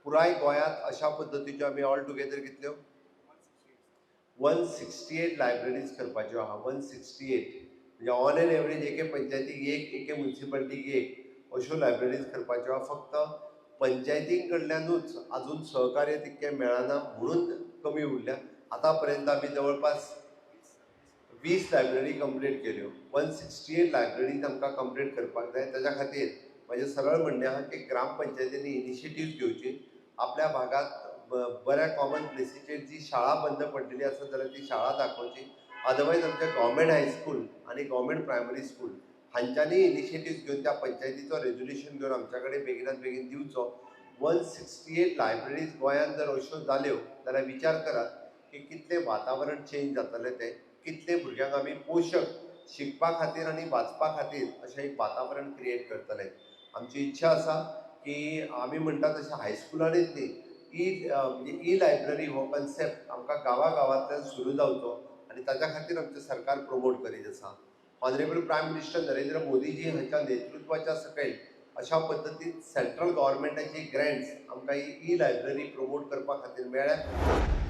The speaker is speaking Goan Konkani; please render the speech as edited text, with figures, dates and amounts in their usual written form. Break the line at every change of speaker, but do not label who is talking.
पुराय गोंयांत अशा पद्दतीच्यो आमी ऑल टुगेदर कितल्यो, 168 लायब्ररीज करपाच्यो आहा. 168 म्हणजे ऑन एन एवरेज एके पंचायतीक एक, एके मुन्सिपालिटीक एक अश्यो लायब्ररीज करपाच्यो आहा. फक्त पंचायतीं कडल्यानूच आजून सहकार्य तितकें मेळना म्हणून कमी उरल्या. आतां पर्यंत आमी जवळपास 20 लायब्ररी कंप्लीट केल्यो. 168 लायब्ररीज आमकां कंप्लीट करपाक जाय. ताच्या खातीर म्हाजें सरळ म्हणणें आहा की ग्रामपंचायतींनी इनिशिएटीव घेवची. आपल्या भागात बऱ्या कॉमन प्लेसीचेर जी शाळा बंद पडलेली आसा जाल्यार ती शाळा दाखोवची. अदरवायज आमच्या गव्हर्मेंट हायस्कूल आनी गव्हर्मेंट प्रायमरी स्कूल हांच्यांनी इनिशिएटीव घेवन त्या पंचायतीचो रेजोल्युशन घेवन आमच्या कडेन बेगिनात बेगीन दिवचो. 168 लायब्ररीज गोंयांत जर अश्यो जाल्यो जाल्यार विचार करात की कितलें वातावरण चेंज जातलें तें, कितले भुरग्यांक आमी पोशक शिकपा खातीर आनी वाचपा खातीर अशें एक वातावरण क्रिएट करतले. आमची इच्छा आसा की आमी म्हणटा तशें हायस्कुलांनीच न्ही, ई म्हणजे ई लायब्ररी हो कन्सेप्ट आमकां गांवा गांवांतल्यान सुरू जावचो आनी ताच्या खातीर आमचें सरकार प्रमोट करीत आसा. ऑनरेबल प्रायम मिनिस्टर नरेंद्र मोदीजी हांच्या नेतृत्वाच्या सकयल अशा पद्दतीन सेंट्रल गव्हर्मेंटाची ग्रँट्स आमकां ही ई लायब्ररी प्रमोट करपा खातीर मेळ्ळ्या.